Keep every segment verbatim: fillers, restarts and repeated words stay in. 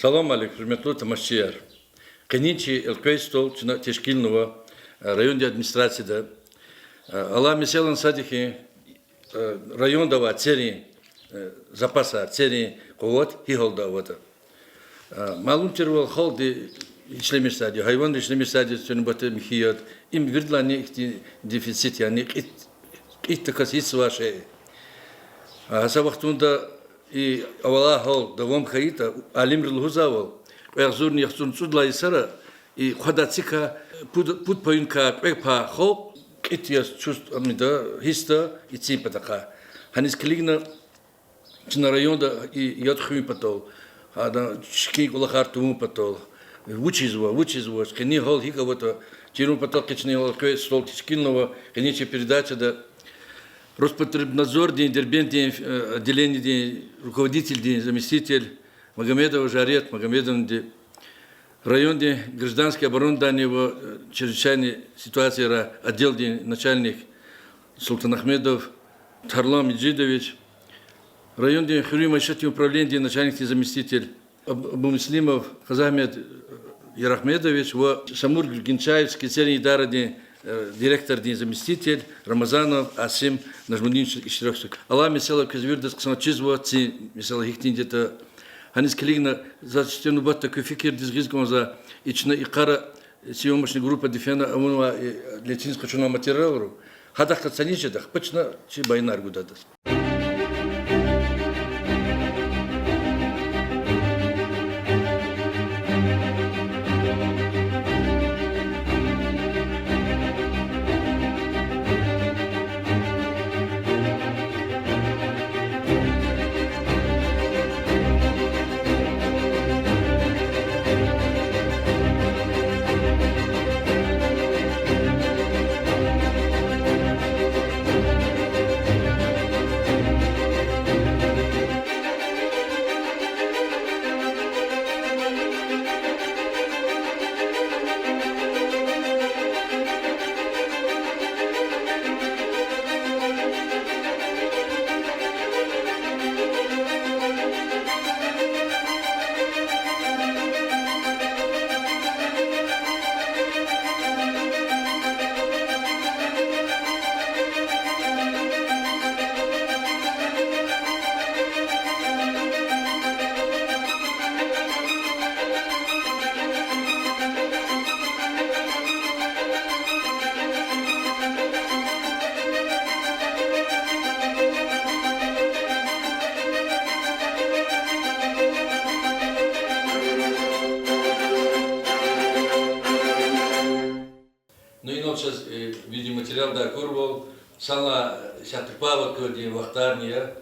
Салам алейк, гьуьрметлу тамашачияр! Къенин чи элкъвей стол чна тешкилнава, э, райондин администрацияда. Э, алай месэлан сад я хьи, э, районда авай церин, э, запасар, церин къуват гьи гьалда аватӀа. Э, малум тирвал, халкьди ишлемишзавайди, гьайванри ишлемишзавайди цуьн нубатда михьи яд, им виридалайни ихьтин дефицит, яни кьит, кьитдаказ гьиссзавай шей. А, са вахтунда и авалай гьал давам хьайитӀа, алимри лугьузвайвал, кьве агъзурни яхцӀурни цӀуд лагьай йисара и хъвадай цикай пуд, пуд паюникай кьве пай халкь кьит яз чувств-, амида, гьиссда и цин патахъай. Гьаниз килигна чна районда и яд хуьн патал, ада чкин кӀвалахар тавун патал, вуч ийизва, вуч ийизвач, къенин гьал гьикӀ аватӀа, чирун патал къе чна элкъвей стол тешкилнава. Къенин чи передачада Роспотребнадзордин Дербентдин, э, отделениедин руководительдин заместитель Магомедов Жарет Магомедовнади, райондин гражданский оборонадани ва, э, чрезвычайный ситуацияр отделдин начальник Султанагьмедов Тарлан Меджидович, райондин хуьруьн майишатдин управленидин начальникдин заместитель Аб-, Абумуслимов Къазагьмед Ярагьмедович ва Самур-Гинчаевский церин идарадин, э, директордин заместитель Рамазанов Асим Нажмудинович иштиракзава. Алай месэла квез виридаз хъсан чизва, цин месэла гьихьтинди ятӀа. Гьаниз килигна, заз чпин нубатда куь фикирдиз гъиз кӀанзава, и чна и къара съёмочный группади фена авунвай, э, лезгийриз къачунвай материалар, гьадахъ галаз цанин жеда, ахпа чна чи баянар гуда адаз. Ну, инал чаз, э, видеоматериалда акурвал, санлай, э, исятда паводкадин вахтарни я.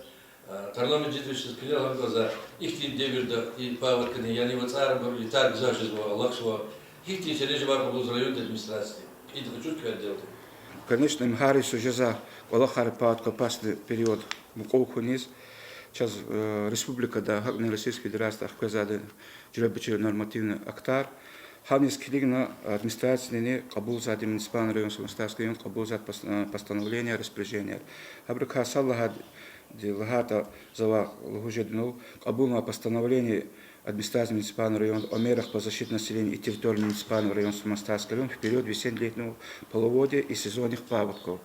Э, Тарлан Меджидович, заз куьнел гьакӀ кӀанзава, ихьтин девирда и паводкадин, яни вацӀар абур ятар гзаф жезва, алахъзава, гьихьтин серенжемар кьабулзава райондин администрацияди, кьилди къачуз квай отделди? Конечно, им гьар йисуз жезва кӀвалахар, паводка, опасный период мукьув хьуниз. Чаз, э, республикада, гьакӀни Российский Федерацияда хквезвайди жуьреба-жуьре нормативный актар. Гьаниз килигна администрациядини кьабулзавайди, муниципальный район, Самостарский район кьабулзавайди пос-, э, постановление, распоряжение. Гьабурукай сад лагьайди лагьайтӀа, за ваъ, лугьуз жеда инал, кьабулнавай постановление администрации муниципального района о мерах по защите населения и территории муниципального района Самостарский район в период весенне-летнего половодья и сезонных паводков.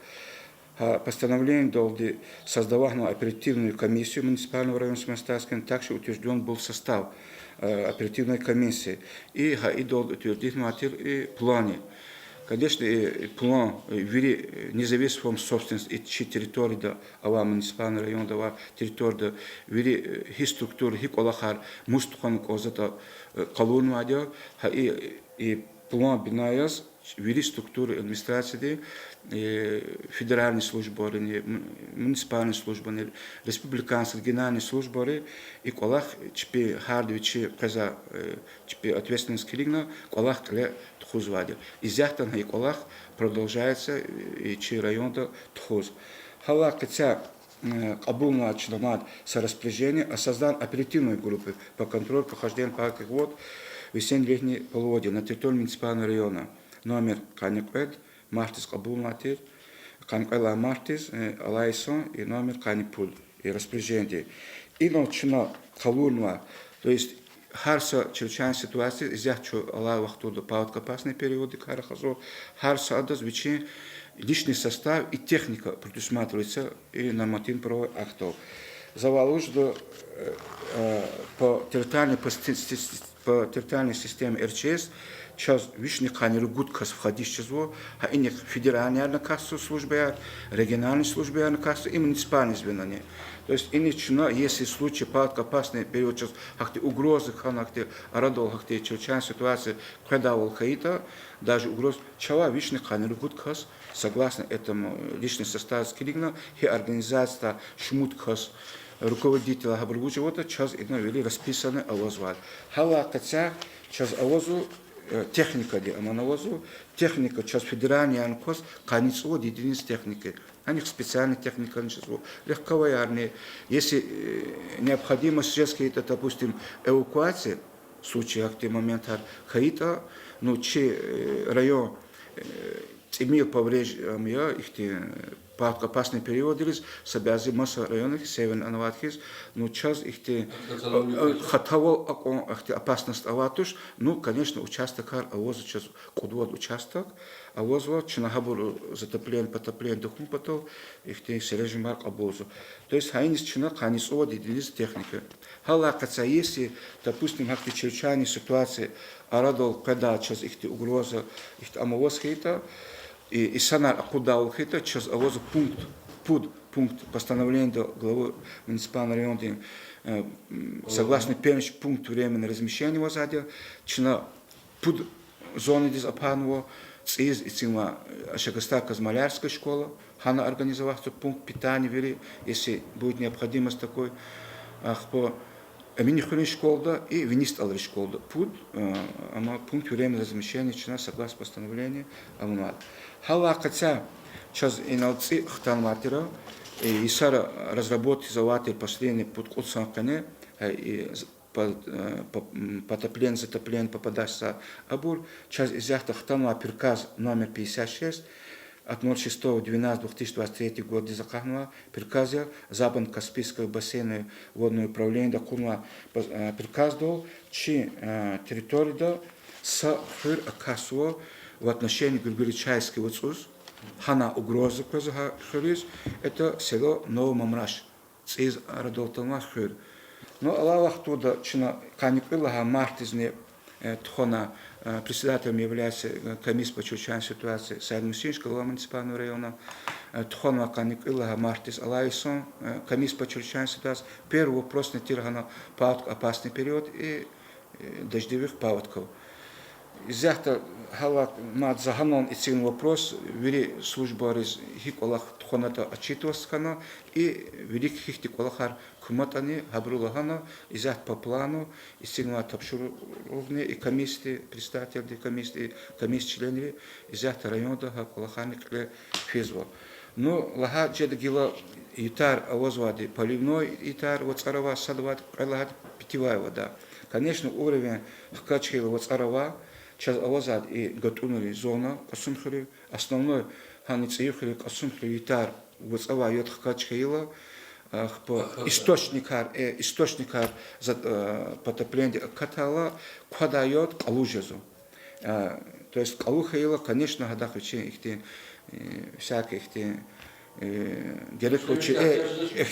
Гьа постановлениедалди создавать авунва оперативную комиссию муниципального района Самостарский, также утверждён был состав, э, оперативной комиссии. И гьа идалди утвердить авунвай тир и планни. Конечно, и, и план, э, вири, э, независимая собственность и чи территорияда авай муниципальный районда авай территорияда вири, э, гьи структура, гьи кӀвалахар мус тухвана кӀанзаватӀа, э, къалурнавайди я, гьа и, и план бина яз вири структура администрацияди, э, федеральный службайрини, м-, муниципальный службани, республиканский, региональный службайри и кӀвалах чпи гьарда вичи къвезвай, э, чпи ответственность килигна кӀвалах кьиле тухузвайди я. Исятдани гьа и кӀвалах продолжается, э, и чи районда тухуз. Гьавиляй къецяй, э, кьабулнавай чна мад са распоряжение о создании оперативной группы по контролю прохождения паводковых вод в весенне-летнее половодье на территории муниципального района. Номер къанни кьвед, мартдиз кьабулнавай тир, къанни кьвед лагьай мартдиз, э, алай йисан, и номер къанни пуд, и распоряжениеди. Инал чна къалурнавай, то есть, Гьар са чрезвычайный ситуация, исятда чун алай вахтунда паводкоопасный периоддикай рахазва, гьар са адаз вичин личный состав и техника предусматривается и нормативно-правовой актдал. За валай лугьуда, по территориальной, по сти-, сти-, по территориальной системе РЧС чаз вишни къанни ругуд кас входить жезва, гьа инихъ федеральныйярни касзава службаяр, региональный службаярни касзава и муниципальный звенойни. То есть иниз чна, если случай паводкоопасный период чаз гьахьтин угроза хьана, гьахьтин арадал, гьахьтин чрезвычайный ситуация къведайвал хьайитӀа, даже угроза, чавай вишни къанни ругуд кас, согласно этому личный составдиз килигна, гьи организациядай шумуд кас, руководитель, гьабур вуж аватӀа, чаз ина вири расписанный авазва. Гьавиляй къецяй чаз авазва, техникади аман авазва, техника чаз федеральныйяр кваз къанни цӀувад единица техники. Анихъ специальный техникани чазва, легковойярни, если необходимость жез хьайитӀа, допустим, эвакуация, случай, гьахьтин моментар хьайитӀа, ну, чи район тӀимил поврежден я ихьтин паводкоопасный периодриз, са бязи маса районар хьиз, Северный авайди хьиз, ну, чаз ихьтин хатавал акьван ихьтин опасность авайд туш, ну, конечно, участокар авазва чаз, кьуд-вад участок авазва, чна гьабур затопление, потопление тухун патал ихьтин серенжемар кьабулзава. То есть гьа иниз чна къанни цӀувад единица техника. Гьавиляй къецяй, если, допустим, гьахьтин чрезвычайный ситуация арадал къведай, чаз ихьтин угроза, ихьтин ам аваз хьайитӀа, и инсанар акъудайвал хьайитӀа, чаз авазва пункт, пуд пункт постановленида главы муниципального районадин, согласно перечня пункт временного размещения авайди я, чна пуд зонадиз апарнава, цӀийиз эцигнава Ашагастаказ малярская школа, гьана организоваться пункт питания вири, если будет необходимость такой, ахпа Эминхуьруьн школада и Вини СтӀалрин школада пуд, амма пункт временного размещения чна согласно постановления авунвайди. Гьавиляй къецяй чаз инал цӀи хтанвайтӀа, йисара разработкадиз авайтӀа последний пуд-кьуд сан къене, потопление, затопление попадать са абур, чаз исятда хтанвай приказ номер пятьдесят шесть от ноль шестого двенадцатого две тысячи двадцать третьего годадиз акъатнавай приказ я, Западно-Каспийское бассейновое водное управлениеди акъуднавай приказдал чи территорияда са хуьр акатзава в отношении Григоричаевский вацӀуз, гьана угроза къвезва гьа хуьруьз, это село Новомамраш, цӀийиз арадал атанвай хуьр. Ну, алай вахтунда чна къанни кьуд лагьай мартдизни тухвана, председателем является комиссия по чрезвычайной ситуации Саид-Мусинский, глава муниципального района, тухванвай къанни кьуд лагьай мартдиз алай йисан комиссия по чрезвычайной ситуации, первый вопросни тир гьана паводкоопасный период и дождевых паводков. Исятда гьавиляй мад за гьанални эцигна вопрос, вири службайриз гьи кӀвалах тухванатӀа отчитываться хьана, и вилик гьихьтин кӀвалахар куматӀани гьабуру лагьана, исятда по плану эцигнавай тапшуругъни и комиссиядин председателди, комиссиядин, комиссиядин членри исятда районда гьа кӀвалахарни кьиле физва. Ну, лагьай жеда гила, ятар авазвайди, поливной ятар, вацӀар авай сад авайди, кьвед лагьайди питьевая вода. Конечно, уровень хкаж хьайила вацӀар авай, чаз авазвайди и гатӀунрин зона Кьасумхуьруьв, основной гьана ЦӀийи хуьруьв, Кьасумхуьруьв ятар вацӀ авай яд хкаж хьайила, ахпа источникар, э, источникар за-, э, потоплениеди акатайла, квадай яд кьалу жезва. То есть кьалу хьайила, конечно, гьадахъ вичин ихьтин, э, всякий ихьтин, э, герек вуч, э,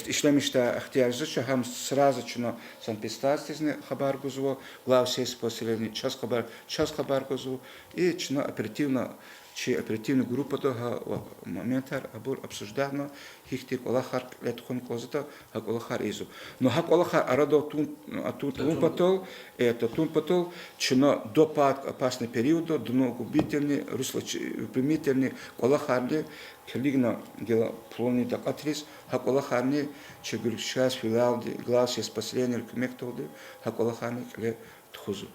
ишлемишдай ихтияр жезвач, гьам сразу чна санэпидстанциядизни хабар гузва, глава сельского поселения, чаз хабар, чаз хабар гузва, и чна оперативно, чи оперативный группада гьа ва-, моментар абур обсуждать авуна, гьихьтин кӀвалахар кьиле тухун кӀанзаватӀа, гьа кӀвалахар ийизва. Но гьа кӀвалахар арадал тун-, атун тавун патал, э, татун патал, чна до паводкоопасного периода, дно губительный, русло выпрямительный кӀвалахарни килигна гила планни такьатриз, гьа кӀвалахарни чи Григоричаевский филиалди, глава сельского поселенийрин куьмекдалди гьа кӀвалахарни кьиле тухузва.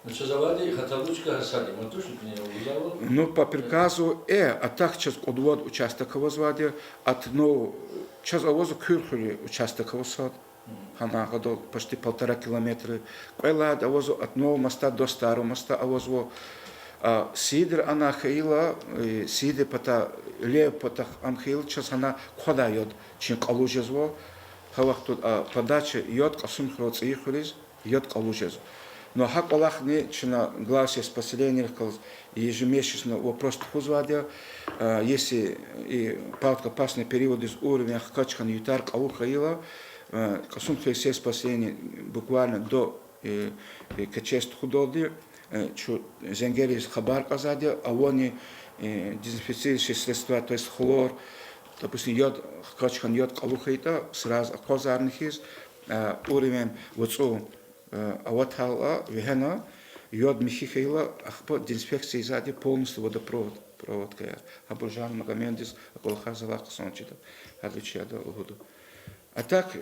Ну, чаз авайди хаталу чка гьа сад я, ма туш, куьне лугьузвайвал? Ну, по приказу, э, а так чаз кьуд-вад участок авазвайди, от, ну, чаз авазва Куьрхуьруьн участок аваз сад. Гьана гьадал почти полтора километра. Кьвед лагьайди авазва от Нового моста до Старого моста авазва. А, Сидр ана хьайила, э, Сидр пата, лев патахъ ам хьайила, чаз гьана квадай яд чин кьалу жезва. Гьа вахтунда, а, подача яд Кьасумхуьрел ЦӀийи хуьруьз яд къалу жезва. Но гьа кӀвалахни чна глав сельских поселенийрихъ галаз ежемесячно вопрос тухузвайди я, если и паводкопасный периоддиз уровень хкаж хьана, ютар къалу хьайила, кьасум хьайи сельских поселений буквально до КЧС тухудалди, чун зенгериз хабар кьазвайди я, авани дезинфицирующие средства, то есть хлор, допустим, яд хкаж хьана, яд къалу хьайитӀа, сразу аквазвайни хьиз, уровень вацӀун аватайла вегьена, яд михьи хьайила, ахпа дезинфекция ийизвайди я полностью водопровод, проводкаяр. Гьабур Жан Магомедович а кӀвалахар залай хъсан чида, гьада вичи ада лугьуда. А так,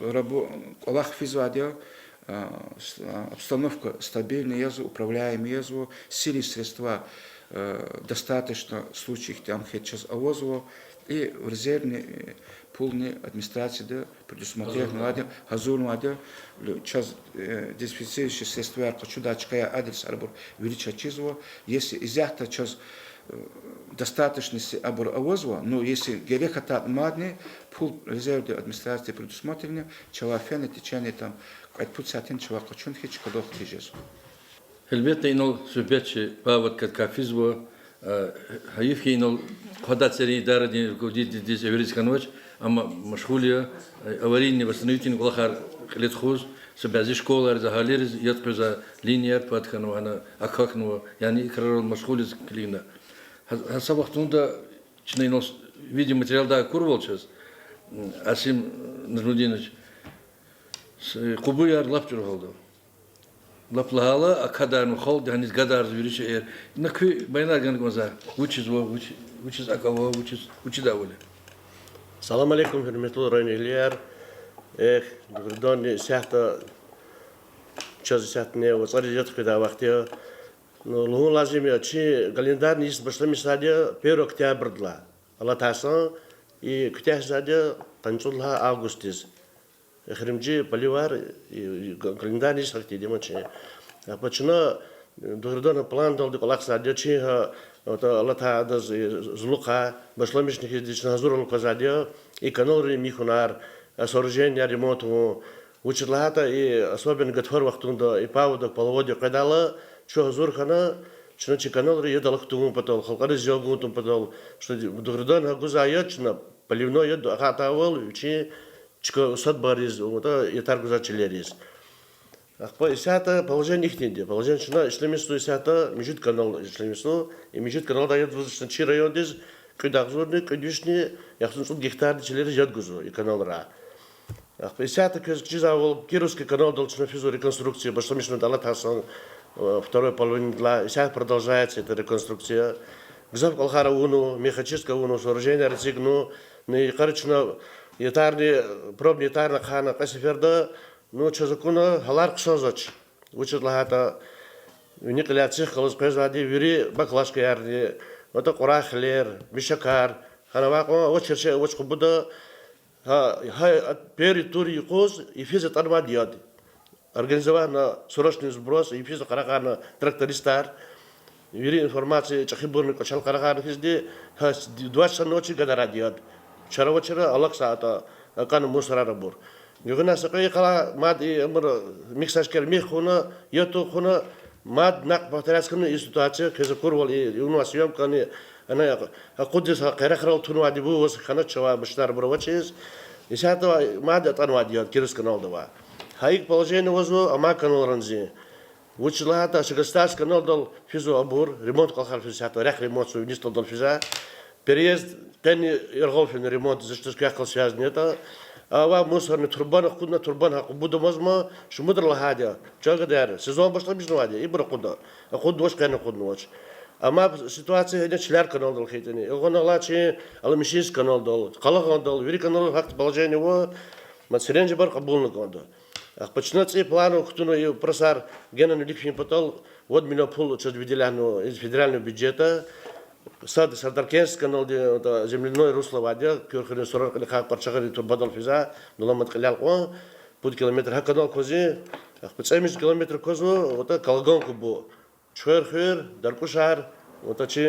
рабо-, кӀвалах физвайди я, обстановка стабильный язва, управляемый язва, силы и средства достаточно случай ихьтин ам хьайитӀа чаз авазва, и в резервный пулни администрацияда предусмотреть авайди я, гьазурнавайди я, чаз дезинфицирующие средстваяр къачудай чкаяр, адрес гьабур вири чаз чизва, если исятда чаз достаточности абур авазва, ну, если герек хьайитӀа мадни, пул резервда администрацияда предусмотрено, чавай фена в течение там кьвед-пуд сятдин чавай къачун хьи чкадал хтиз жезва. Гьелбетда, инал суьгьбетчи паводкадикай физва, гьайиф хьи, инал хъвадай церин идарадин руководителдиз эвериз хьанвач, амма машгъул я аварийный восстановительный кӀвалахар кьиле тухуз, са бязи школайриз, агьалийриз яд къвезвай линияр пад хьанва, гьана акахьнава, яни и крарал машгъул яз килигна. Гьа, гьа са вахтунда чна инал видеоматериалдай акурвал чаз, Асим Нажмудинович, къубуяр лап чӀуру гьалда. Лап лагьайла, акадарна халкьди гьаниз гадарзава вири шейэр. Ина куь баянар гана кӀанзава, вучизва, вуч-, вучиз акӀ ава, вучиз, вучиз авайди я. Салам алейкум, гьуьрметлу районэгьлияр. Эхь, дугъриданни, исятда чаз исятдани вацӀариз яд хкведай вахт я. Ну, лугьун лазим я, чи календарный йис башламишзавайди я первого октябрьдилай алатай сан, и куьтягьзавайди я къанни цӀуд лагьай августдиз. Эхиримжи поливар, и, и, календарный йис гьахьтинди я ман чи. Ахпа чна дугъриданни пландалди кӀвалахзавайди я чи, гьа, алатай адаз, зулухъай башламишна хьиз чна гьазурун квазвайди я, и каналрин михьунар, сооруженияяр ремонт авун, вучиз лагьайтӀа и особенно гатфар вахтунда и паводок, половодье къведайла, чун гьазур хьана, чна чи каналри яд алахъ тавун патал, халкьариз яд гун тавун патал, что дугъриданни гьа гузвай яд чна, поливной яд акъатайвал вичин чка усадьбайриз, ятар гузвай чилериз. Ахпа исятда положение ихьтинди я. Положение чна ишлемишзава исятда муьжуьд канал ишлемишзава. И муьжуьд каналдай яд гузва чна чи райондиз кӀуьд агъзурни кӀуьд вишни яхцӀурни цӀуд гектардин чилериз яд гузва и каналрай. Ахпа исятда квез чизвайвал, Кировский каналдал чна физва реконструкция, башламишна алатай сан, второй половинадилай, исятда продолжается эта реконструкция. Гзаф кӀвалахар авунва, мехочистка авунва, сооруженияяр эцигнава, ну, йикъара чна ятарни, пробный ятарни ахъайна кьве сеферда, ну, чаз акуна гьалар хъсанзавач. Вучиз лагьайтӀа вини кьиляй цихъ галаз къвезвайди вири баклажкаярни, атӀа кьурай хилер, мешокар, гьана авай кьван авачир шей авач къубуда, гьа, гьа, первый тур юкъуз йифиз атӀанвайди яд. Организована срочный сброс, йифизва къарагъарна трактористар, вири информация чӀехибурни кӀвачел къарагъарна физди, гьа, два часа ночи гадарайди яд. Чара-вачара алакьзавай атӀа, акӀана мусорар абур. Гуьгъуьниз са кьве йикъалай мад и абур михьзавай чкаяр михь хъувуна, яд тухуна, мад накь повторять хьана и ситуация, квез акурвал и авунвай съёмкани, ана акъудиз гьа къерехрал тунвайди ву-ваз хьанач чавай машинар абур авачиз. Исятда мад атӀанвайди яд Кировский каналда авай. Гьа икӀ положение авазва амай каналринзи. Вучиз лагьайтӀа Шагостайский каналдал физва абур, ремонт кӀвалахар физ исятда, рехъ ремонтзава, виниз талдал физва. Переезд къени яргъал фена ремонт, за чиз квехъ галаз связанный ятӀа. Авай мусорный турбани акъудна, турбани гьа къубуда амазма, шумудра лагьайди я, чан гадаяр, сезон башламишнавайди я, ибур акъудна. Акъуднавач, къени акъуднавач. Амма ситуация гьина Чилер каналдал хьайитӀани, илгъуна алай чи Аламишинский каналдал, къалагъандал, вири каналрал гьахьтин положение ава, ма сиренжебар кьабулна кӀанда. Ахпа чна цӀийи планра кутунва и вопросар генани вилик фин патал, вад миллион пул чаз выделяйнава из федерального бюджета. Сад, Сардаркентский каналди, это земляной русло авайди я, Куьрхуьрин, Суран кьилихъай Къарчагъарин турбадал физва, Дуламат кьилел кьван, пуд километр гьа канал квазва, ахпа цӀемуьжуьд километр квазва, это Калаган-Кубу. Чуьхвер хуьр, Даркьушар, это чи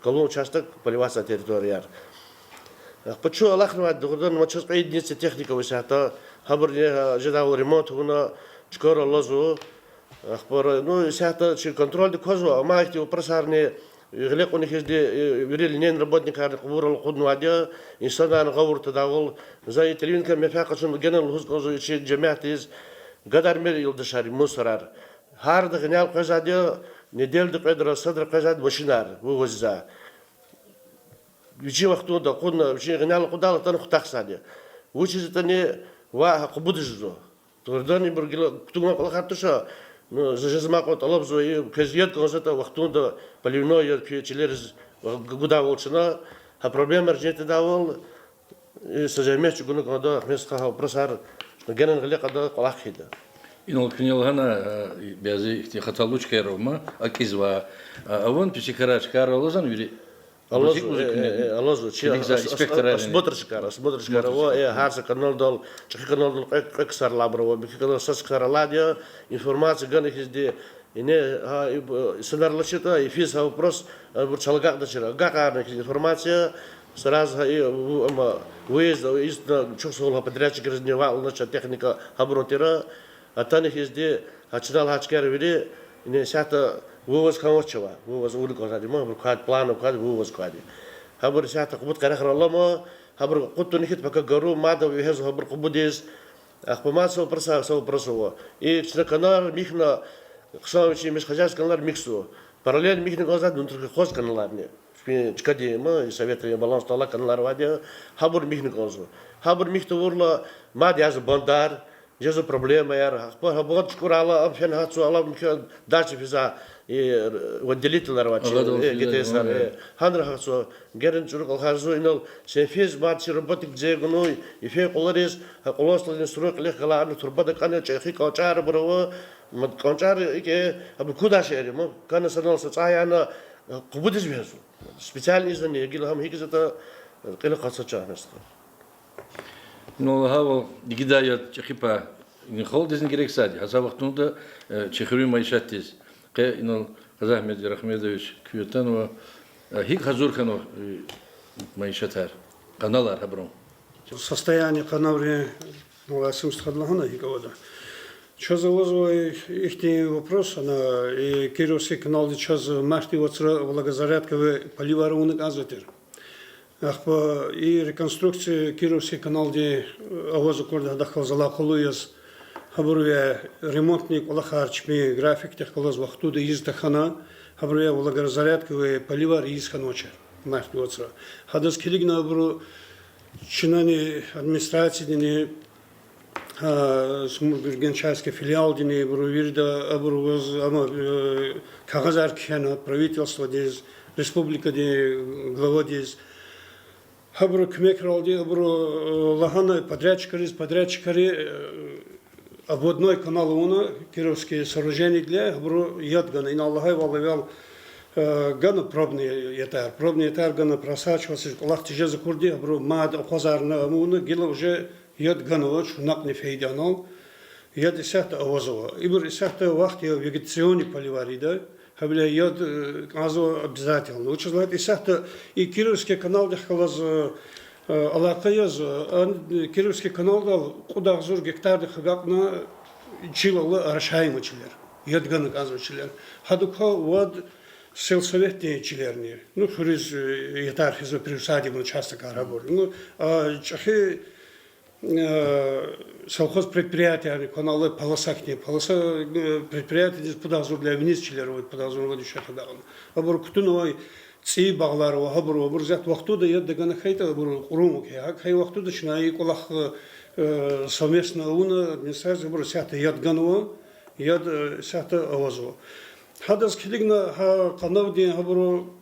калун участок, полеватьзавай территорияр. Ахпа чун алахънавайди, дугъриданни, ма чаз кьве единица техника ава исятда, гьабурни, а, жедайвал ремонт авуна, чкайра алазва. Ахпа, ну, исятда чи контрольдик квазва, амма ихьтин вопросарни гъиле кьуна хьизди, э, вири линейный работникарни къубурал акъуднавайди я, инсанарни гъавурда тадайвал. За и телевиденикай менфят къачуна генани лугьуз кӀанзава чи жемятдиз, гадармир юлдашар, мусорар. Гьарда гъинял къвезвайди я, неделяда кьведра, садра къвезвайди машинар вывозза. Вичин вахтунда акъудна, вичин гъинял акъудайла атана хутахзавайди я. Вучиз ятӀани ваъ, гьа къубуд жезва. Дугъриданни ибур гила кутугнавай кӀвалахар туш, ну, за жезмай кьван тӀалабзава, и квез яд кӀанзаватӀа вахтунда поливной яд куь чилериз гудайвал чна, гьа проблемаяр жен тийидайвал, и са зегьмет чӀугуна кӀанда, ахмес хъа гьа вопросар генани гъиле кьада, кӀвалах хъийида. Инал куьне лагьана, а, бязи ихьтин хаталу чкаяр ама, акӀизва, а, аван писикара чкайра алазва вири? Алазва, э, э, алазва. Чи килигзавай инспекторар, осмотрщикар, осмотрщикар ава, э, гьар са каналдал, чӀехи каналдал кьве, кьве ксар алайбур ава, муькуь каналдал са ксар алайди я, информация гана хьизди, ине, гьа, и, б-, инсанар алачиртӀа, йифиз гьа вопрос, абур чал агакьдачир, агакьарна хьиз информация, сразу гьа, и, в-, ама, выезд, выездна чухсагъул гьа подрядчикризни ваъ лагьанача техника гьабурун тир, атана хьизди, гьа чна лагьай чкаяр вири, ине исятда вывоз хьанвач чавай, вывоз авуна кӀанзавайди ма, гьабур квайди, планов квайди, вывоз квайди. Гьабур исятда къубуд къерехра алама, гьабур акъуд тавуна хьайитӀа, пака гару, мад вегьезва гьабур къубудиз. Ахпа мад са вопрос, са вопрос ава. И чна каналар михьна, хъсан вичин межхозяйственный каналар михьзава. Параллельно михьна кӀанзавайди внутриколхоз каналарни. Чпин чкадин ма, и советрин балансда алай каналар авайди я, гьабур михьна кӀанзава. Гьабур михь тавурла мад язва бандар, жезва проблемаяр, ахпа гьа банд чукӀурайла, ам фена гьатзава, алай муькуь дальше физва, и, отделительар авачир, э, ГТС-ар, э, гьанра гьатзава, герен чӀуру кӀвалахар жезва, инал сенфиз мад чи работник це гунуй, йифен къулариз, гьа къуланшдални срок кьилихъ галай, ана турбада кӀана, чӀехи кӀанчӀар абур ава, мад кӀанчӀар икӀ, абур кудай шейэр я ма, кана санал са цӀай яна, къубудиз вегьезва. Специально ийизвани, гила гьам гьикӀ ятӀа, кьил акъатзавач, чан стха. Ну, лагьайвал, дигидай яд чӀехи пай халкьдизни герек сад я. Гьа са вахтунда, э, чи хуьруьн майишатдиз. Къе инал Къазагьмед Ярагьмедович куьн атанва, э, гьикӀ гьазур хьанва, э, майишатар, каналар гьабурун? Состояние каналрин, ну, Васим стхади лагьана гьикӀ аватӀа. Чаз авазва ихьтин вопрос, ана, и Кировский каналди чаз мартдин вацра влагозарядковый поливар авуна кӀанзавай тир. Ахпа и реконструкция Кировский каналди, э, аваз акурди, гьадахъ галаз алакъалу яз, гьабурувай ремонтный кӀвалахар чпин графикдихъ галаз вахтунда ийиз тахьана, гьабурувай влагозарядковый поливар ийиз хьанвачир мартдин вацра. Гьадаз килигна абуру чнани, администрациядини, а, Сумуд-Гуьргенчайский филиалдини, абуру вирида, абуру ваз, ама, э, кагъазар кхьена правительстводиз, республикадин главадиз. Гьабуру куьмекралди, абуру, э, лагьана подрядчикриз, подрядчикри, э, обводной канал авуна, Кировский сооружениедилай, гьабуру яд гана, инал лагьайвал, эвел, э, гана пробный ятар, пробный ятар гана, просачиваться кӀвалах тежез акурди, гьабуру мад акъвазарна, амуна гила уже яд ганвач, накьни фейиди анал. Яд исятда авазва. Ибур исятда вахт я вегетационный поливар ийида. Гьавиляй яд, э, кӀанзава обязательно. Вучиз лагьайтӀа исятда и Кировский каналдихъ галаз, э, алакъа яз, э, ан, Кировский каналдал кьуд агъзур гектардихъ агакьна чилел орошаемый чилер, яд гана кӀанзавай чилер. Гьадакай вад сельсоветдин чилерни, ну, хуьруьз, э, ятар физвай приусадебный участокар гьабур. Ну, а чӀехи, э, совхоз предприятиярни кван алай полоса хьтин, полоса, э, предприятиедиз пуд агъзурдилай виниз чилер авайди, пуд агъзурни вад вишета агакьна. Абур кутунвай цӀийи багълар ава, гьабур, абур исятда вахтунда яд тагана хьайитӀа, абур кьурун хьи, гьакӀ хьайи вахтунда чна и кӀвалах, э, совместно авуна, администрация, абур исятда яд ганва, яд, э, исятда авазва. Гьадаз килигна гьа къанавдин гьабуру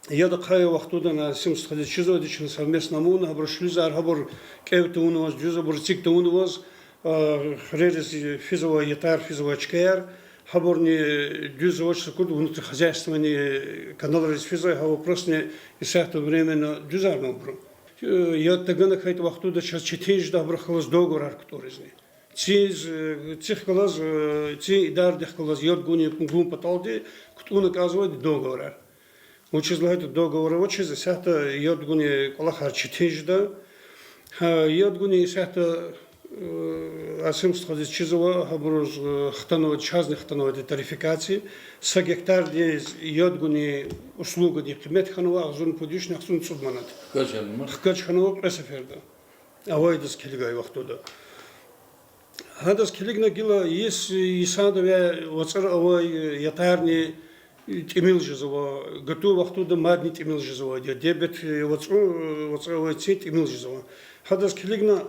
яд ахъайи вахтунда Насим стхадиз чизвайди, чна совместно амуна, гьабуру шлюзар, гьабур кӀев тавунваз, дуьз абур эциг тавунваз, а, хуьрериз физвай ятар, физвай чкаяр, гьабурни дуьз авач, са кӀуд внутрихозяйственный каналриз физвай, гьа вопросни исятда временно дуьзарнавайбур. Э, яд тагана хьайитӀа вахтунда чаз четин жеда гьабурухъ галаз договорар кутӀунризни. Цин, э, цихъ галаз, э, цин идарадихъ галаз яд гун, гун паталди кутӀунна кӀанзавайди договорар. Вучиз лагьайтӀа договор авачиз исятда яд гуни кӀвалахар четин жеда. Гьа, яд гуни исятда, э, Асим стхадиз чизва, гьабуруз, э, хтанва, чазни хтанва тарификация. Са гектардиз яд гуни услугадин къимет хьанва агъзурни пуд вишни, агъзурни цӀуд манат. Хкаж хьанва кьве сеферда. Авайдаз килигай вахтунда. Гьадаз килигна гила йис, йисандавай вацӀар авай ятарни тӀимил жезва, гатун вахтунда мадни тӀимил жезвайди я. Дебет вацӀун, вацӀар авай цин тӀимил жезва. Гьадаз килигна,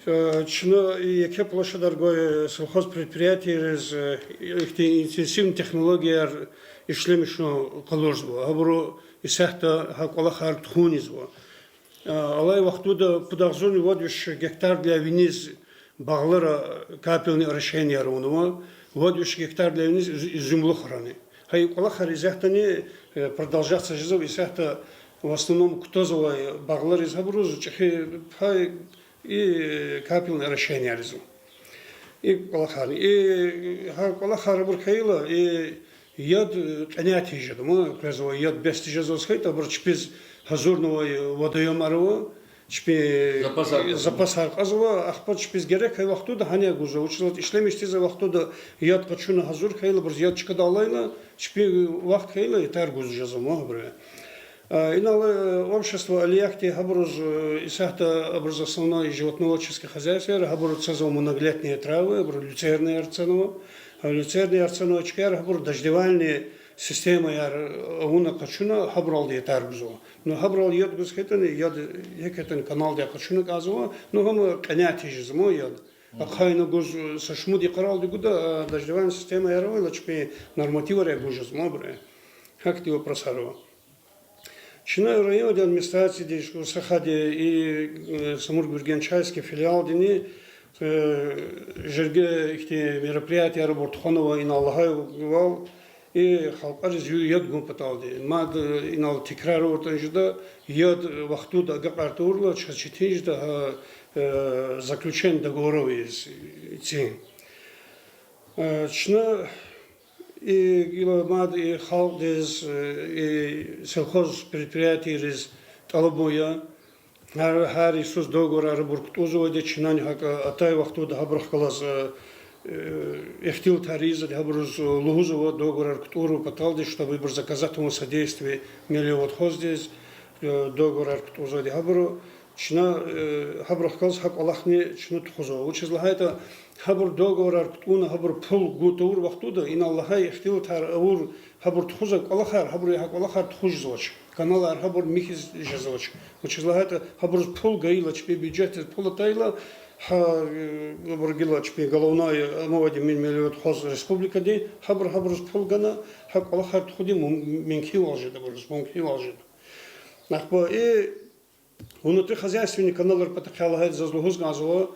э, чна и еке площадьар гвай сельхозпредприятиейриз, э, ихьтин интенсивный технологияр ишлемишун къалурзава. Гьабуру исятда гьа кӀвалахар тухуниз ава. Алай вахтунда пуд агъзурни вад виш гектардилай виниз багълара капельный орошенияр авунва, вад виш гектардилай виниз уз-, уьзуьмлухрани. Гьа и кӀвалахар исятдани, э, продолжаться жезва, исятда в основном кутазвай багълариз гьабуруз чӀехи пай и капельный орошенияризва. И кӀвалахарни, и гьа кӀвалахар абур хьайила, и яд, э, кьенятиз жеда, ма, къвезва, яд бес тежезваз хьайитӀа, абур чпиз гьазурнавай водоёмар ава, чпи запасар кьазва, ахпа чпиз герек хьайи вахтунда гьана гузва, вучиз лагьайтӀа ишлемиш тийизвай вахтунда яд къачуна гьазур хьайила, абуруз яд чкадал алайла, чпи вахт хьайила ятар гуз жезва, ма, абур. А, инал, э, общество Алиякди гьабуруз, э, исятда абуруз основной животноводческий хозяйствояр, гьабуруз цазва многолетние травы, абур люцернаяр цанва. А, люцернаяр цанвай чкаяр гьабур дождевальный системаяр, э, авуна къачуна гьабуралди ятар гузва. Ну, гьабурал яд гуз хьайитӀани, яд гьикӀ хьайитӀани каналдилай къачуна кӀанзава, ну, гьам кьенятиз жезва, ма, яд. Ахъайна гуз, э, са шумуд йикъаралди гуда, а, дождевальный системаяр авайла чпин нормативар гуз жезва, ма, абур. Гьахьтин вопросар ава. Чна райондин администрациядиз, са хада и, э, Самур-Гуьргенчайский филиалдини, э, жерге ихьтин мероприятиярбур тухванва инал лагьайвал, и халкьариз яд гун паталди. Мад, э, инал тикрар авуртӀани жеда, яд вахтунда агакьар тавурла чаз четин жеда гьа, э, заключение договоров ийиз цин. Э, чна и гила мад и халкьдиз, э, и сельхозпредприятиейриз тӀалабун я, гьар, гьар йисуз договорар абур кутӀунзавайди, чнани гьакӀ атай вахтунда гьабурухъ галаз, э, ихтилатар ийизвайди, гьабуруз лугьузва договорар кутӀунрун паталди, чтобы ибур заказать авун содействие мелиоводхоздиз, э, договорар кутӀунзавайди гьабуру. Чна, э, гьабурухъ галаз гьа кӀвалахни чна тухузва. Вучиз лагьайтӀа гьабур договорар кутӀунна, гьабур пул гун тавур вахтунда, инал лагьай ихтилатар авур, гьабур тухузвай кӀвалахар, гьабуру гьа кӀвалахар тухуз жезвач. Каналар гьабур михьиз жезвач. Вучиз лагьайтӀа гьабуруз пул гайила, чпи бюджетдиз пул атайла, гьа, э, абур гила чпи головной амавайди мин мелиоводхоз республикадин, гьабур гьабуруз пул гана, гьа кӀвалахар тухудин мум-, мумкинвал жеда абуруз, мумкинвал жеда. Ахпа и внутрихозяйственный каналар патахъай лагьайтӀа заз лугьуз кӀанзава,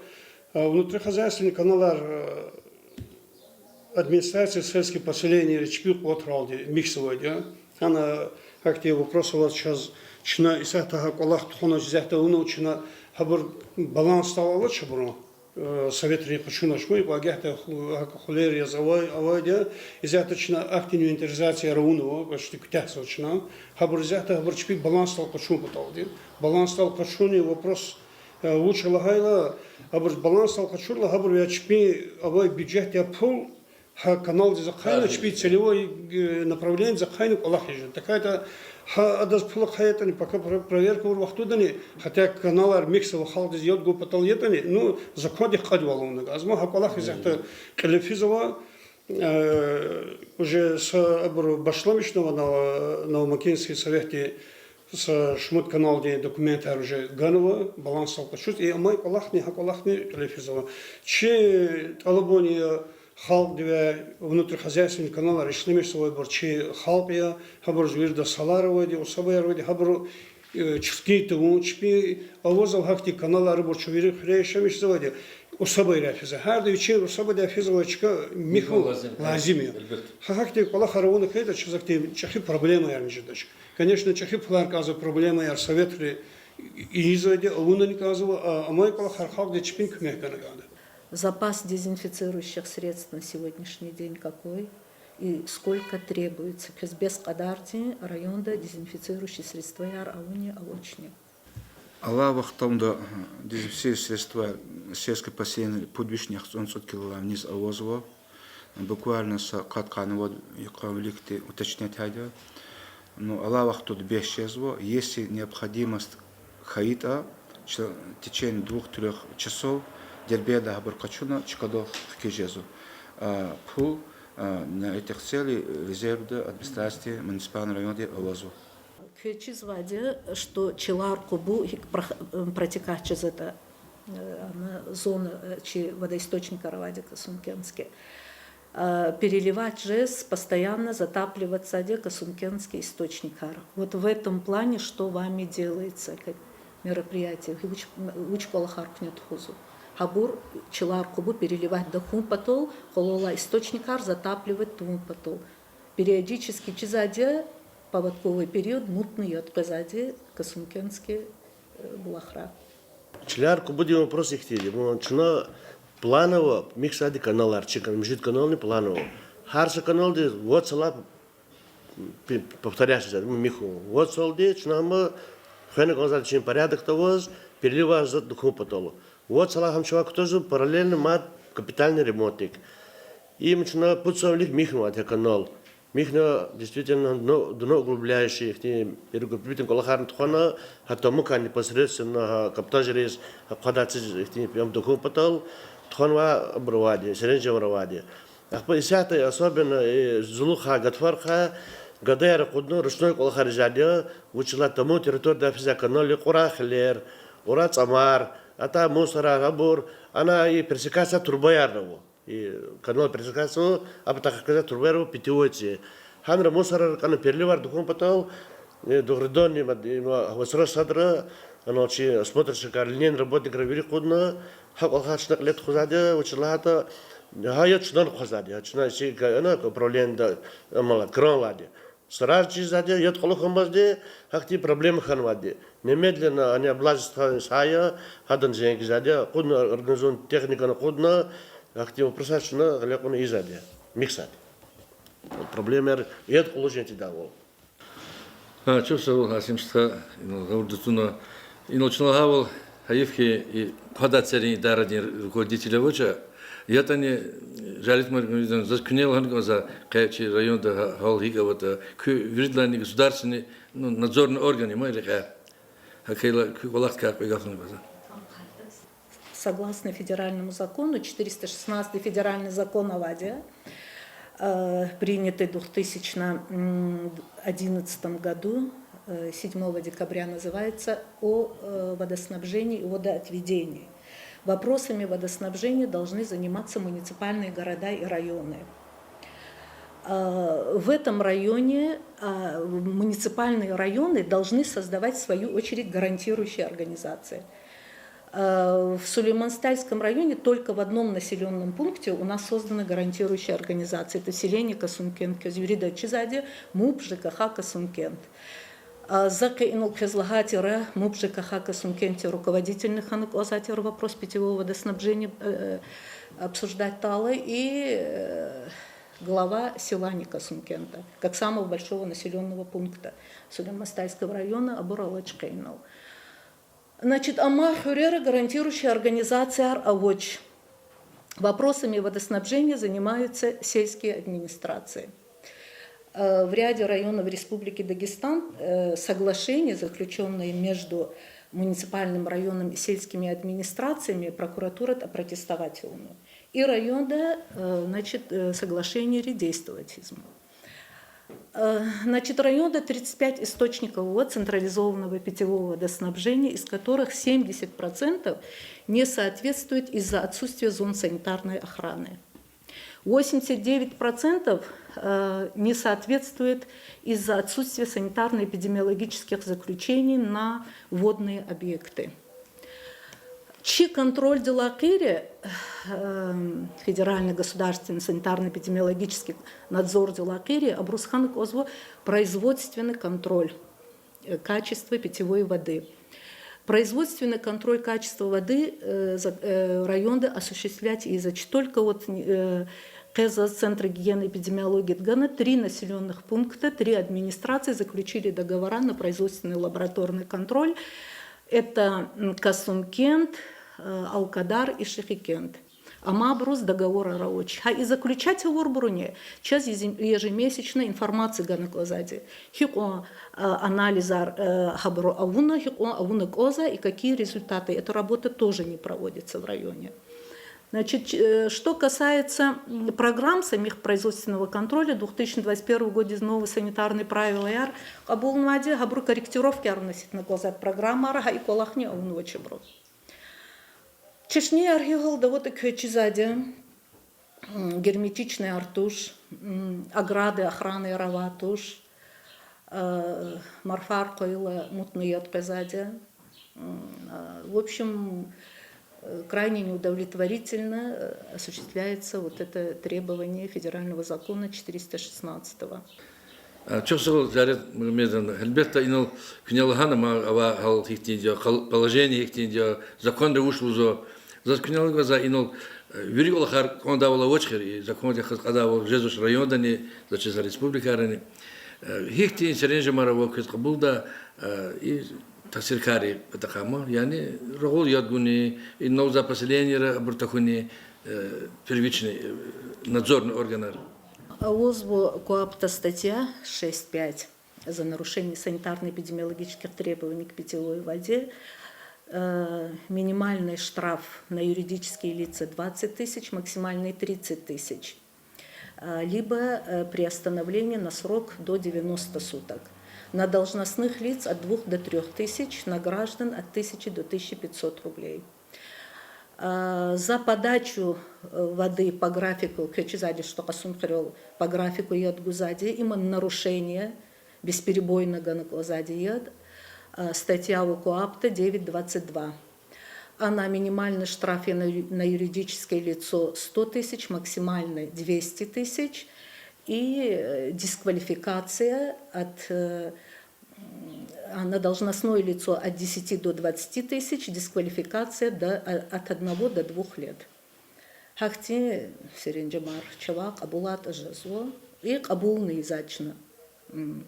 внутрихозяйственный каналар, э, администрация сельских поселенийри чпин къуватралди михьзавайди я. Гьана гьахьтин вопрос аваз чаз, чна исятда гьа кӀвалах тухванач, исятда авуна чна, гьабур балансдал алач абурун, э, советри къачунач, ма, икьван гагьда ху-, гьакӀ хъуьлер яз авай, авайди я, исятда чна акт инвентаризации авунва, почти куьтягьзава чна. Гьабур исятда гьабур чпин балансдал къачун паталди. Балансдал къачунин вопрос, э, вуч я лагьайла, гьабур балансдал къачурла, гьабур я чпин авай бюджетдин пул гьа каналдиз ахъайна, чпин целевой, э, направлениедиз ахъайна кӀвалах ийиз жеда. ТахьайтӀа гьа адаз пул ахъая ятӀани, пока про-, проверка авур вахтундани, хотя каналар михьзава, халкьдиз яд гун патал ятӀани, ну, закондихъ кьадвал авуна кӀанзава. Гьа кӀвалах исятда кьиле физва, э, уже са абуру башламишнава Ново-, Новомакинский советди, са шумуд каналдин документар уже ганва, балансдал къачуз, и амай кӀвалахни, гьа кӀвалахни кьиле физва. Чи тӀалабуни я халкьдивай, внутрихозяйственный каналар ишлемишзавайбур чи халкь я, гьабуруз вирида салар авайди, усабаяр авайди, гьабуру, э, чиркин тавун, чпи авазва гьахьтин каналар, абур чун вири хуьре ишлемишзавайди, усабайрай физва. Гьарда вичин усабадай физвай чка михьун лазим я. Гьа гьахьтин кӀвалахар авуна хьайитӀа, чаз ахьтин чӀехи проблемаярни жедач. Конечно, чӀехи пулар кӀанзава, проблемаяр советри ийизвайди, авунани кӀанзава, а амай кӀвалахар халкьдиз чпин куьмек гана кӀанда. Запас дезинфицирующих средств на сегодняшний день какой? И сколько требуется, квез бес кьадардин районда дезинфицирующие средстваяр авуни, авачни? Алай вахтунда дезинфицирующие средства сельское поселение пуд вишни яхцӀурни цӀуд километрдилай вниз авазва. Буквально са къад-къанни вад йикъан виликди уточнять ийида. Ну, алай вахтунда бес жезва, если необходимость хьайитӀа, в течение двух-трёх часов Дербентдай гьабур къачуна чкадал хкиз жезва. А пул на этих целей резервда администрациядин, муниципальный райондин авазва. Квез чизвайди я, что Чилар-Къубу гьикӀ протекать жезватӀа, ана зона чи водоисточникар авайди касумкентский. Переливать жез, постоянно затапливатьзавайди касумкентский источникар. Вот в этом плане что вами делается, как мероприятие, вуч, вуч кӀвалахар куьне тухузва? Гьабур, Чилар-Къубу переливать тахьун патал, къвалав алай источникар затапливать тавун патал. Периодически чизвайди я, паводковый период, мутный ятӀа къвезвайди касумкентский булахра. Чилар-Къубудин вопрос ихьтинди. Чна планово михьзавайди каналар, чи муьжуьд канални планово. Гьар са каналдиз вад салай, повторяюсь, михьун. Вад салайди чна ам хвена кӀанзавайди чи порядокда аваз, переливать затӀ тахьун патал. Вад салай гьам чавай кутазва параллельно мад капитальный ремонтдик. Им чна пуд сан вилик михьнавайди я канал. Михьна, действительно, дно углубляющий ихьтин берегоукрепительный кӀвалахарни тухвана, гьа тамукай непосредственно, гьа каптажриз, гьа хъвадай циз ихьтин прям тахьун патал, тухванвай абур авайди, сиренжевар авайди. Ахпа исятда особенно зулухъай, гатфархъай гадаяр акъудна, ручной кӀвалахар ийизвайди я, вучиз лагьайтӀа тамун территориядай физвай каналдин кьурай хилер, кьурай цӀамар, атай мусорар, абур, ана и пересекаться труба ава. И канал пересекаться ава, а патахъай къвезвай трубаяр ава питьевой цӀи. Гьанра мусорар акӀана переливать тахьун патал, дугъриданни, вацра садра, ана чи осмотрщикар, линейный работникар вири акъудна, гьа кӀвалахар чна кьиле тухузвайди я, вучиз лагьайтӀа гьа яд чнани хъвазвайди я, гьа чна чи управлениеда амал кран алайди. Сразу чизвайди я, яд кьулухъ амазди, гьахьтин проблема хьанвайди. Немедленно ана область стха я, гьадан зенг ийизвайди я, акъудна организованный техникани акъудна, гьахьтин вопросар чна гъиле кьуна ийизвайди я, михьзавайди. Проблемаяр яд кьулухъ жен тийидайвал. Гьа, чухсагъул, Асим стха, инал гъавурда туна. Инал чна лагьайвал, гьайиф хьи, и Къвадай церин идарадин руководитель авач, ятӀани, Жалит Магомедович, заз куьне лагьана кӀанзава, къе чи районда гьа-, гьал гьикӀ аватӀа, куьн виридалайни государственный, ну, надзорный орган я ма и рекьяй. ГьакӀ хьайила куь кӀвалахдикай кьве гаф лагьана кӀанзава. Согласно федеральному закону, четыреста шестнадцатый федеральный закон авайди, э, принятый в две тысячи одиннадцатом году, э, седьмого декабря называется, о, э, водоснабжении и водоотведении. Вопросами водоснабжения должны заниматься муниципальные города и районы. Э, в этом районе, э, муниципальные районы должны создавать, в свою очередь, гарантирующие организации. Э, в Сулейман-Стальском районе только в одном населённом пункте у нас создана гарантирующая организация. Это селение Касумкент, квез вирида чизвайди, МУП ЖКХ Касумкент. А, за къе инал квез лагьай тир, МУП ЖКХ Касумкентдин руководительни хьана кӀанзавай тир вопрос питьевого водоснабжения, э, обсуждать тала и, э, глава селения Касумкента, как самого большого населённого пункта Сулейман-Стальского района, абур алач къе инал. Значит, амма хуьрера гарантирующая организацияр авач. Вопросами водоснабжения занимаются сельские администрации. Э, в ряде районов Республики Дагестан, э, соглашения, заключённые между муниципальным районом и сельскими администрациями, прокуратурада опротестовать авуна. И районда, э, значит, э, соглашениени действовать ийизма. Э, значит, районда тридцать пять источников вод централизованного питьевого водоснабжения, из которых семьдесят процентов не соответствует из-за отсутствия зон санитарной охраны. Восемьдесят девять процентов, э, не соответствует из-за отсутствия санитарно-эпидемиологических заключений на водные объекты. Чи контрольдилай гъейри, э, федеральный государственный санитарно-эпидемиологический надзордилай гъейри, абуруз хьана кӀанзава производственный контроль, э, качества питьевой воды. Производственный контроль качества воды, э, за-, э, районда осуществлять ийизвач только вот, э, Къе заз Центр гигиены и эпидемиологии гана, три населённых пункта, три администрации заключили договора на производственный лабораторный контроль. Это, м, Касумкент, э, Алкадар и Шихикент. Амма абуруз договорар авач. Гьа и заключать авурбуруни чаз ез-, ежемесячно информация гана кӀанзавайди. Гьикьван, э, анализар, э, гьабуру авуна, гьикьван авуна кӀанзава и какие результаты. Эта работа тоже не проводится в районе. Значит, ч-, э, что касается, м, программ самих производственного контроля, две тысячи двадцать первый годдиз новые санитарные правилаяр кьабулнавайди, гьабуру корректировкаяр вносить авуна кӀанзавайди программайра, гьа и кӀвалахни авунвач абуру. Чешнеяр гьи гьалда аватӀа квез чизвайди, м, герметичныйяр туш, м, ограды, охранаяр авай туш, э, марфар къвайила мутный яд къвезвайди. М, а, в общем, э, крайне неудовлетворительно, э, осуществляется вот это требование федерального закона четыреста шестнадцатого. А, чухсагъул, Зарет Магьамедовна, гьелбетда, инал куьне лагьана ма авай гьал гьихьтинди я, къал-, положение гьихьтинди я, законда вуч лугьузва. Заз куьне лагьайвал, инал, э, вири кӀвалахар кӀандайвал авач эхир, и закондихъ галаз кьадайвал жезвач райондани, заз чиз республикарани. Э, гьихьтин серенжемар ава квез кьабулда, э, и тахсиркаррин патахъай ма, яни рагъул яд гуни, и новза поселенийра абур тахьуни, э, первичный, э, надзорный органар. Авазва КоАПТа статья шесть пять за нарушение санитарно-эпидемиологических требований к питьевой воде. Э, минимальный штраф на юридические лица двадцать тысяч, максимальный тридцать тысяч. А, либо, э, приостановление на срок до девяноста суток. На должностных лиц от двух до трёх тысяч, на граждан от тысячи до тысячи пятисот рублей. А, за подачу, э, воды по графику, квез чизвайди, что Касумкент районда по графику яд гузвайди, им нарушение, бесперебойно гана кӀанзавайди яд, а, статья КоАПТа девять двадцать два. Она минимальный штраф на ю-, на юридическое лицо сто тысяч, максимальный двести тысяч. И, э, дисквалификация от, э, м, а на должностное лицо от десяти до двадцати тысяч, дисквалификация до, а, от одного до двух лет. Гьахьтин серенжемар чавай кьабулайтӀа жезва. И кьабулни ийизва чна. М.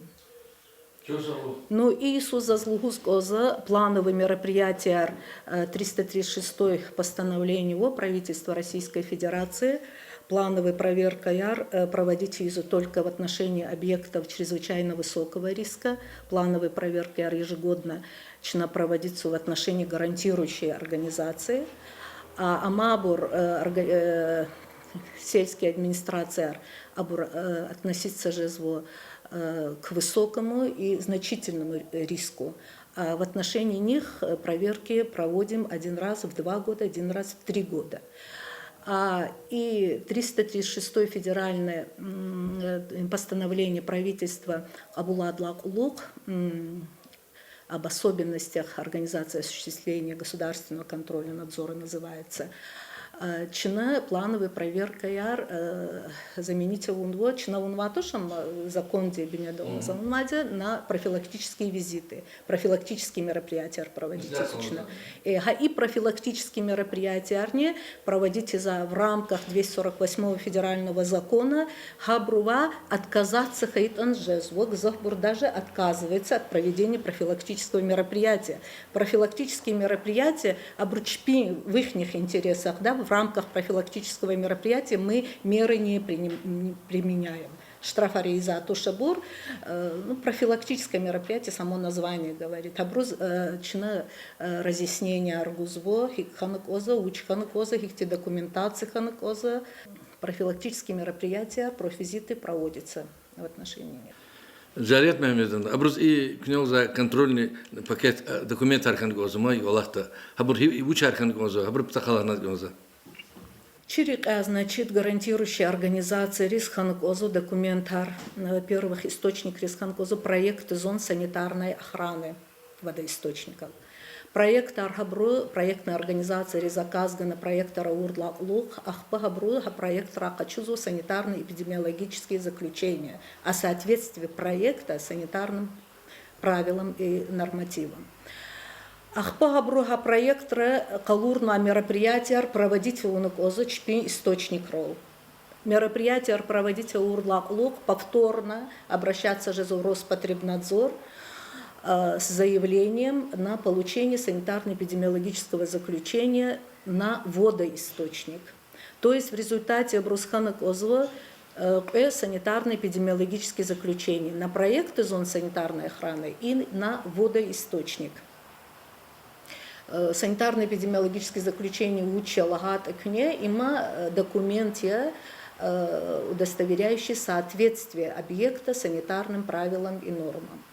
Ну, и йисуз заз лугьуз кӀанзава плановый мероприятияр, э, триста тридцать шестое постановление ва Правительство Российской Федерации, плановый проверкаяр, э, проводить ийизва только в отношении объектов чрезвычайно высокого риска, плановый проверкаяр ежегодно чна проводитьзава в отношении гарантирующей организации. А, амма абур, э, орга-, э, сельские администрацияр, абур, э, относиться жезва, э, к высокому и значительному риску. А в отношении них, э, проверки проводим один раз в два года, один раз в три года. А, и триста тридцать шестое федеральное, м, э, постановление правительства кьабулдалай кьулухъ, м, об особенностях организации осуществления государственного контроля, надзора называется. Э, чна плановый проверкаяр, э, заменить авунва, чна авунвай туш ам, э, законди бинедаллаз авунвайди, на профилактические визиты, профилактические мероприятияр проводить ийизва чна. Э, гьа и профилактические мероприятиярни проводить ийизва в рамках двести сорок восьмого федерального закона, гьабурувай отказаться хьайитӀани жезва, гзафбур даже отказываются от проведения профилактического мероприятия. Профилактические мероприятия, абуру чпин, в ихних интересах, да, в рамках профилактического мероприятия мы меры не приним-, не применяем. Штрафар ийизвай туш абур, э, ну, профилактическое мероприятие, само название говорит. Абуруз, э, чна, э, разъясненияр гузва, гьикӀ хьана кӀанзава, вуч хьана кӀанзава, гьихьтин документация хьана кӀанзава. Профилактические мероприятия, профвизиты проводятся в отношении них. Зарет Мегьамедовна, абуруз и куьне лагьай контрольный пакет, э, документар хьана кӀанзава ма и кӀвалахда. Гьабур гьи-, вучар хьана кӀанзава, гьабурун патахъай лагьана кӀанзава. Чи рекьяй, значит, гарантирующая организацияриз хьана кӀанзава документар, э, во-первых, источникриз хьана кӀанзава проект зон санитарной охраны водоисточников. Проектар гьабуру проектный организацияри заказ гана, проектар авурдалай кьулухъ, ахпа гьабуру гьа проектрай къачузва санитарно-эпидемиологические заключения о соответствии проекта санитарным правилам и нормативам. Ахпа гьабуру гьа проектра къалурнавай мероприятияр проводить авуна кӀанзава чпин источникрал. Мероприятияр проводить авурдалай кьулухъ повторно обращаться жезва в Роспотребнадзор, э, с заявлением на получение санитарно-эпидемиологического заключения на водоисточник. То есть в результате абуруз хьана кӀанзава, э, кьве санитарно-эпидемиологический заключение: на проекты зон санитарной охраны и на водоисточник. Э, санитарно-эпидемиологический заключение вуч я лагьайтӀа куьне, им, э, документ я, э, удостоверяющий соответствие объекта санитарным правилам и нормам.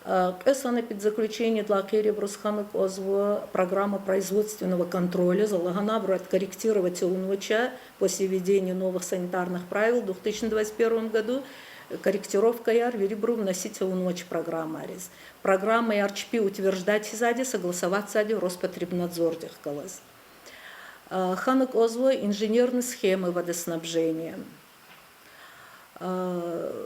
Э, кьве санэпидзаключениедилай гъейри абуруз хьана кӀанзава программа производственного контроля, за лагьана абуру откорректировать авунвач после введения новых санитарных правил в две тысячи двадцать первом году, корректировкаяр вирибуру вносить авунвач программайриз. Программаяр чпи утверждать ийизвайди, согласовать ийизвайди Роспотребнадзордихъ галаз. Э, хьана кӀанзава инженерные схемы водоснабжения. Э,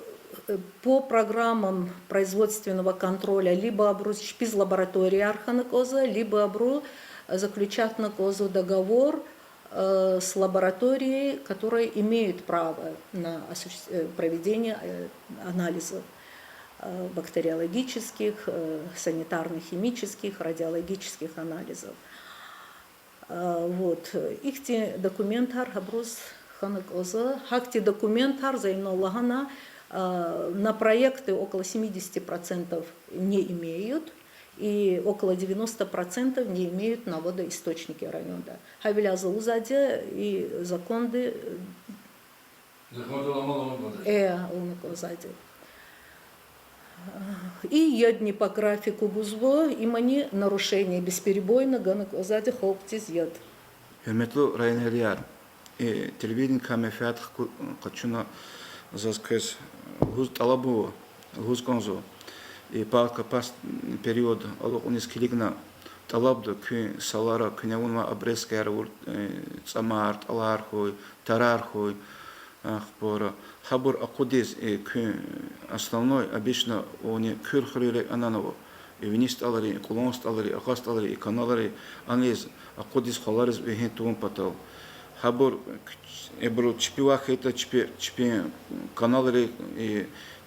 по программам производственного контроля либо абуруз чпиз лабораторияр хьана кӀанзава, либо абуру заключатьна кӀанзава договор, э, с лабораторией, которые имеют право на осуществ-, э, проведение, э, анализов, э, бактериологических, э, санитарно-химических, радиологических анализов. А, вот, э, ихьтин документар гьабуруз хьана кӀанзава. Гьахьтин документар, за инал лагьана, а, на проекты около семидесяти процентов не имеют, и около девяноста процентов не имеют на водоисточники районда. Гьавиляй за лугьузвайди, и законди, э, Э, авуна кӀанзавайди. И ядни по графику гузва, имни нарушение, бесперебойно гана кӀанзавайди халкьдиз яд. Гьуьрметлу районэгьлияр, э, телевиденикай менфят хку-, къачуна заз квез лугьуз тӀалаб ава, лугьуз кӀанзава. И палатка пас период алукьуниз килигна, тӀалабда куьн салара, куьне авунвай обрезкаяр авур, э, цӀамар, тӀалар хьуй, тарар хьуй, ахпа гьабур акъудиз, э, куьн основной, обычно, вуни Куьр хуьруьн рекье ананва, и Вини СтӀалрин, и Кьулан СтӀалрин, и Агъа СтӀалрин, и каналрин, аниз акъудиз хвалариз вегьин тавун патал. Гьабур, э, абуру чпивай хьайитӀа, чпи, чпин каналрин, и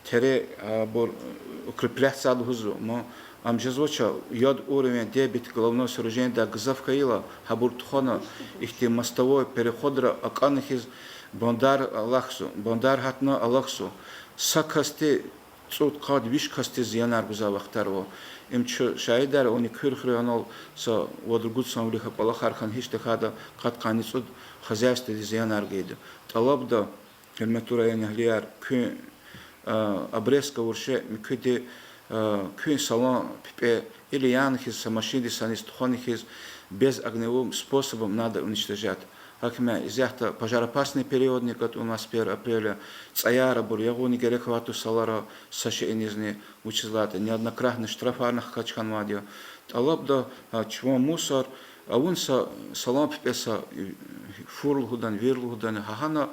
тере, абур, э, укреплятьзава лугьузва, ма, ам жезвач, яд уровень, дебит головного сооружениедай гзаф хьайила, гьабур тухвана, ихьтин мостовой переходра акӀана хьиз, бандар алахьзава, бандар гьатна алахьзава. Са касди цӀуд, къад, виш касдиз зиянар гузвай вахтар ава. Им чун шагьидар я, вуни Куьр хуьруьн анал са вад-ругуд сан вилик а кӀвалахар хьана, гьич тахьайтӀа къад-къанни цӀуд хозяйстводиз зиянар гайиди. ТӀалабда, гьуьрметлу районэгьлияр, куьн, а, обрезка авур шей муькуьди, а, куьн салан пипӀе или яна хьиз са машиндиз саниз тухвана хьиз, без огневым способом надо уничтожать. Гьакмя исятда пожароопасный периодни катӀунва, с первого апреля цӀаяр абур ягъуна герек авайди туш салара, са шейинизни, вучиз лагьайтӀа неоднократно штрафарни хкаж хьанвайди я. ТӀалабда, а, чун мусор авун са салан пипӀе са, э, фур лугьудани, вир лугьудани, гьагьана,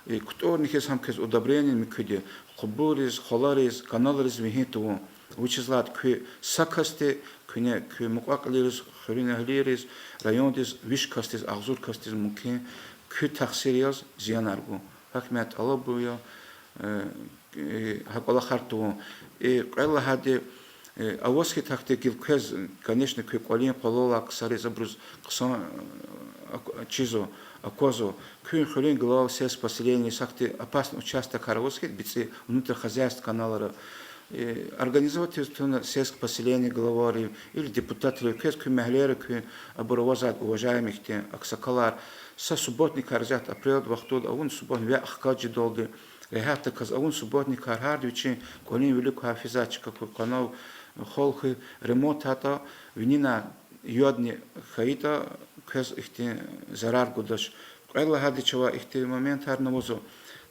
э, кутӀунни хьиз гьам квез удобрение муькуьди, къубуриз, хвалариз, каналриз вегьин тавун. Вучиз лагьайтӀа куь са касди, куьне куь мукьва-кьилийриз, хуьруьнэгьлийриз, райондиз, виш касдиз, агъзур касдиз мумкин куь тахсир яз зиянар гун. Гьакмя тӀалаб я, э, э, гьа кӀвалахар тавун. Э, кьвед лагьайди, э, аваз хьи, гьахьтин гила квез, конечно, куь кӀвалин къвалалай ксариз, абуруз хъсан, э, ак-, чизва, аквазва. Куьн хуьруьн глава сельского поселения, гьахьтин опасный участокар аваз хьи, бицӀи внутрихозяйственный каналра, э, организовать ийиз туна сельского поселения главайрив или депутатрив, квез куь мягьлейра куьн, абур авазва, уважаемый ихьтин аксакалар, са субботникар исятда апрелдин вахтунда авун, субботник ве хкаж жедалди, регьятдаказ авун субботникар, гьарда вичин кӀвалин вилик квай физа чка куь къванав, хал хьуй, ремонт гьатӀа, винина ядни хьайитӀа, квез ихьтин зарар гудач. Кьвед лагьайди, чавай ихьтин моментарни авазва,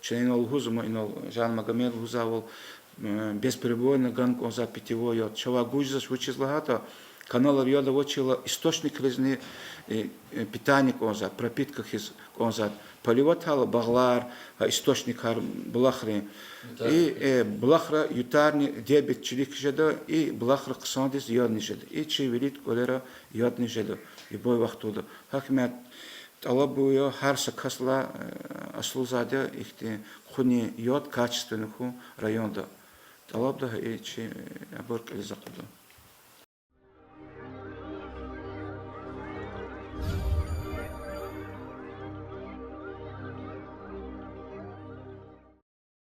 чна инал лугьузва, ма инал Жан Магомед лугьузвайвал, э, бесперебойно гана кӀанзавай питьевой яд. Чавай гуж жезвач, вучиз лагьайтӀа каналра яд авачирла источникризни, э, э, питание кӀанзавайди, пропитка хьиз кӀанзавайди. Поливатьайла багълар, гьа источникар булахрин. И, э, булахра ютарни дебет чилик жеда, и булахра хъсандиз ядни жеда. И чи виридан кӀвалера ядни жеда, любой вахтунда. Гьакмя тӀалаб я гьар са касдилай, э, Аслу, зайди я ихьтин хъунин яд качественно хьун районда. ТӀалабда гьа и чи, э, абур кьилиз акъудун.